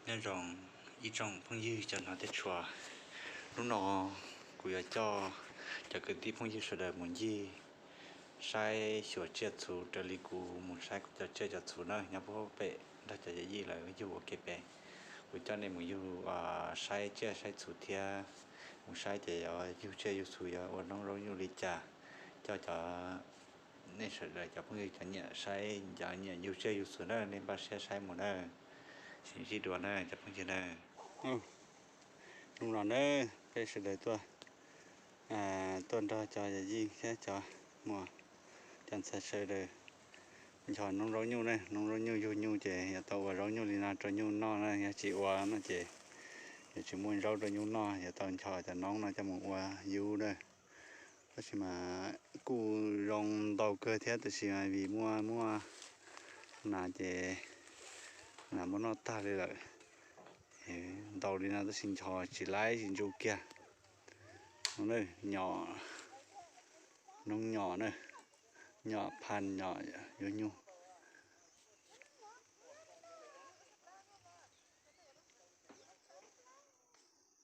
Nyob zoo ib tsoom phooj ywg cov hnov thiab tshua, hnub no kuv yuav coj cov kwv tij phooj ywg sawv daws mus ncig saib xyuas tsiaj txhu raws li kuv mus saib kuv cov tsiaj cov txhu na nyob puag pem nrog cov yawm yij lawv yug ua ke pem. Kuv coj nej mus yug saib tsiaj saib txhu thiab mus saib ces yuav yug tsiaj yug txhu yuav ua noob zaub nyuj li cas. Coj cov nej sawv daws cov phooj ywg cov nyiam saib cov nyiam yug tsiaj yug txhu na nej npaj siab saib mus na. Sib ntsib dua na cov phooj ywg na. Hnub no na peb sawv daws tuaj, tuaj nrog cov yawm yij thiab cov muam cov ntxhais sawv daws nchos noob zaub nyuj na. Noob zaub nyuj yug nyuj ces yuav tau ua zaub nyuj li no rau nyuj noj na. Yog tsis ua no ces yuav tsis muaj zaub rau nyuj noj. Yuav tau nchos cov noob no coj mus ua yub na. Tab sis mas kuj zoo ntau kawg thiab tab sis mas vim muaj muaj nas ces nas muab noj tag li lawm. Ntau li no tab sis nchos tsis laib tsis ntsu kiag. Nyom, noob nyom na, nyom phaj nyom yuav nyuj.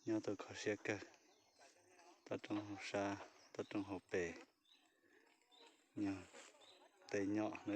Nyob tau kho siab kawg. Toj roob hauv sab, toj roob hauv pes, tej nyom na.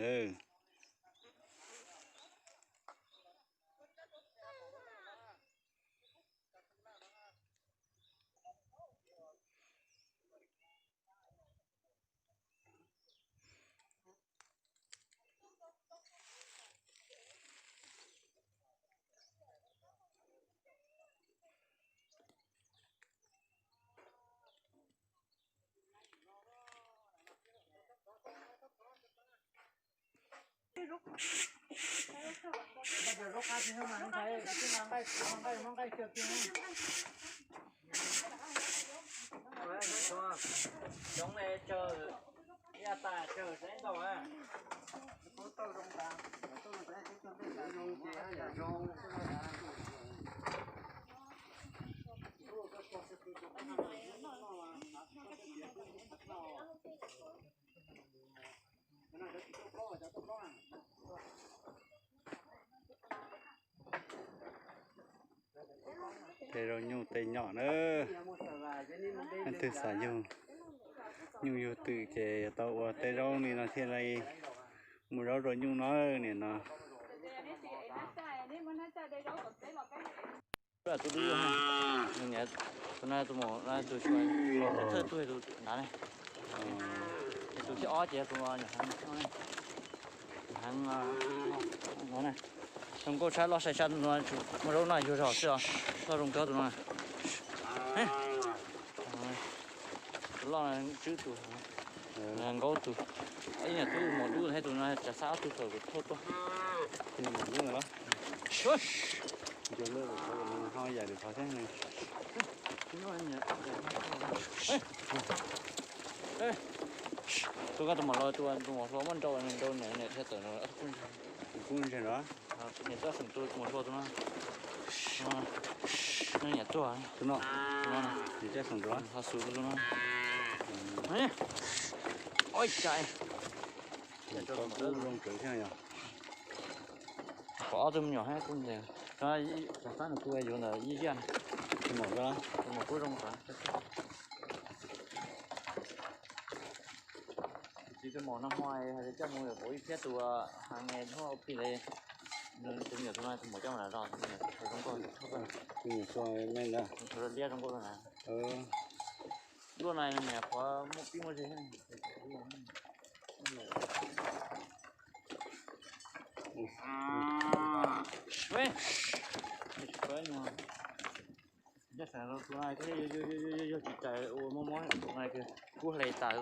Tej zaub nyuj tej nyom na. Leej twg xav yug nyuj yug twm ces yuav tau ua tej zaub li no thiaj li muaj zaub rau nyuj no niam no. Tus dub, tus no tus maum no tus xyuas, tus thawj tug tus nrad ne. Tus thib ob ces tus nyuam heev, heev no na. Zoo nkauj tshaj loj sai tshaj no, muaj zaub noj yuag zog xwb os. Loj zoo nkauj tus no. Tus loj tswb tus, nkaub tus. Ib niam tub maum dub thiab tus no tsav xab ob tug thaum kuv thauj tuaj. Tus maum dub no los? Ncu lwj ho yam lwm qhov thiab. Tus koj tus maum los tus tus maum hluas muaj nrau nrau niam niam thiab tawm no. Tus kub ntse los? Niam tub xeem tus maum hluas tus no. Niam tuag tus no. Niam tub xeem tus ho xus tus no. Ua cas zoo kawg thiab yog. Pom ob tug me nyuam thiab kub ntse. Rov qab nws kuj yuav ntawm ib ziaj. Tus maum kub zoo. Tus txiv tus maum no hmo hais tias coj mus yuav pauv ib phiab tus heev hnub ua plig li. Tus me nyuam tus no tus maum coj mus lawm zos, tus me nyuam zoo nkauj, tus me nyuam liab zoo nkauj na. Luaj na niam qhuav muaj pib muaj ze. Ncaj xeem tus no thiab yog tsis txawm ua mob mob tus no kub hle tas,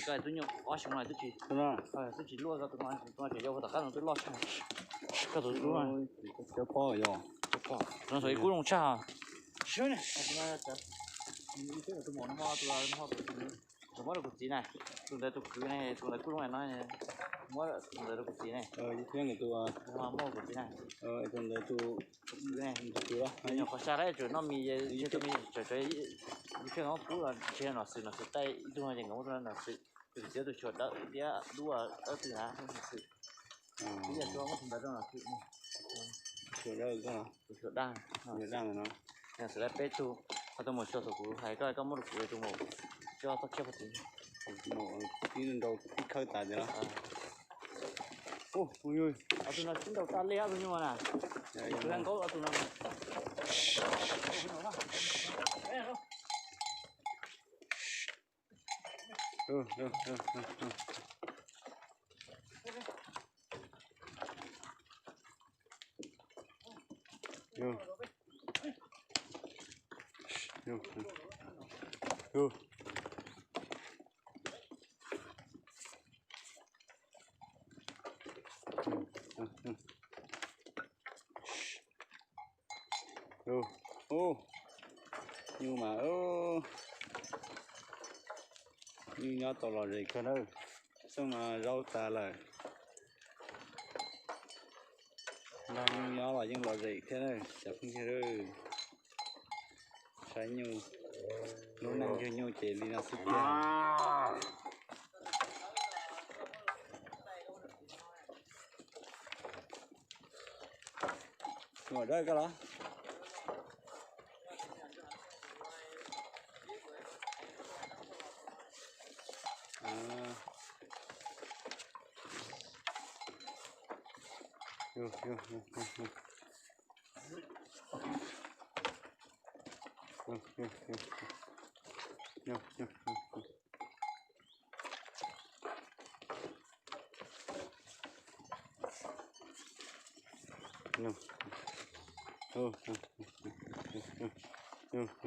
koj tub nyuj ob xyoo no twb tsis, twb tsis luaj, koj tus no, tus no tseem yau tom qab no twb loj tshaj. Koj tus tub no. Tus no xyov ib kub zoo tshaj. Tus no, tus maum no ho tus, tus muab rau kuv txiv na, tus ntawd tus kwv ne, tus ntawd kuj zoo no, muab tus ntawd rau kuv txiv ne. Muab rau kuv txiv na. Tus kwv ne, nyuam qhuav xya lawm tseem noj mis, tus mis tseem ib phiab no kub los tsis yog nom xwm, nom xwm taij ib tug no ces nkawd muab tus nom xwm, tus txiv tus xyuas dawb liab dub dawb twg na nom xwm. Ib yam tuaj muab tus ntawd rau nom xwm. Tus dawb koj los? Tus daj, tus daj no. Yog xav lab peb tug, ho tuaj mus tso thaum kuv hais koj, koj muab rau kuv tus maum coj toj kiab pov tid. Tus maum tib nrau tib khawb tas tiag los? Ua, ua, ua, ob tug no sib ntaus tas li ob tug nyuj na. Kuv hais nkaub ob tug no. Ub, nyuj mas, nyuj nyob tau lom zem kawg nawb. Xyoo no zaub tas lawm, nrog nyuj nyob los yeej lom zem thiab na cov phooj ywg. Saib nyuj, lub neej yug nyuj ces li no xwb tiag. Tus maum dawb koj los? Ub,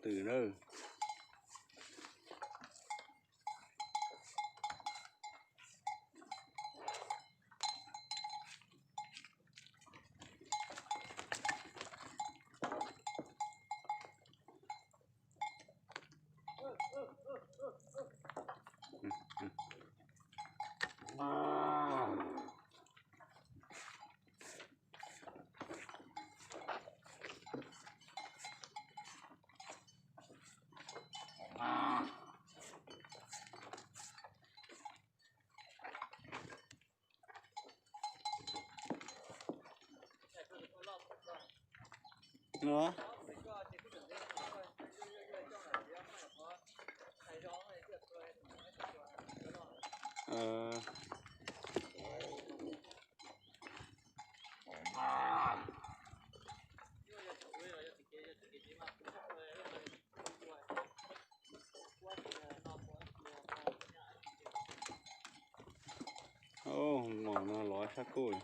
twm nawb. Ub, maum no lov sab kuj.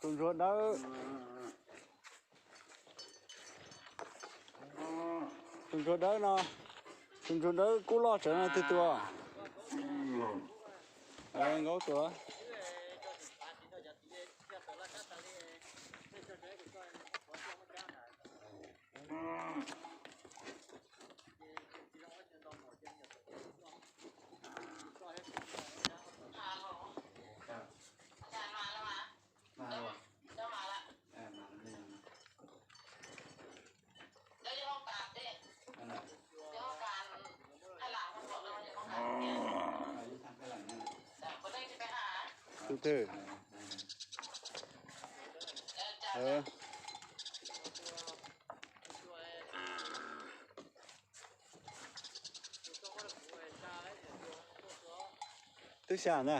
Tus ntsuag dawb, tus ntsuag dawb no, tus ntsuag dawb kub loj tsawv no twg tus? Nkaub tus. Tus twg? Twb xya na.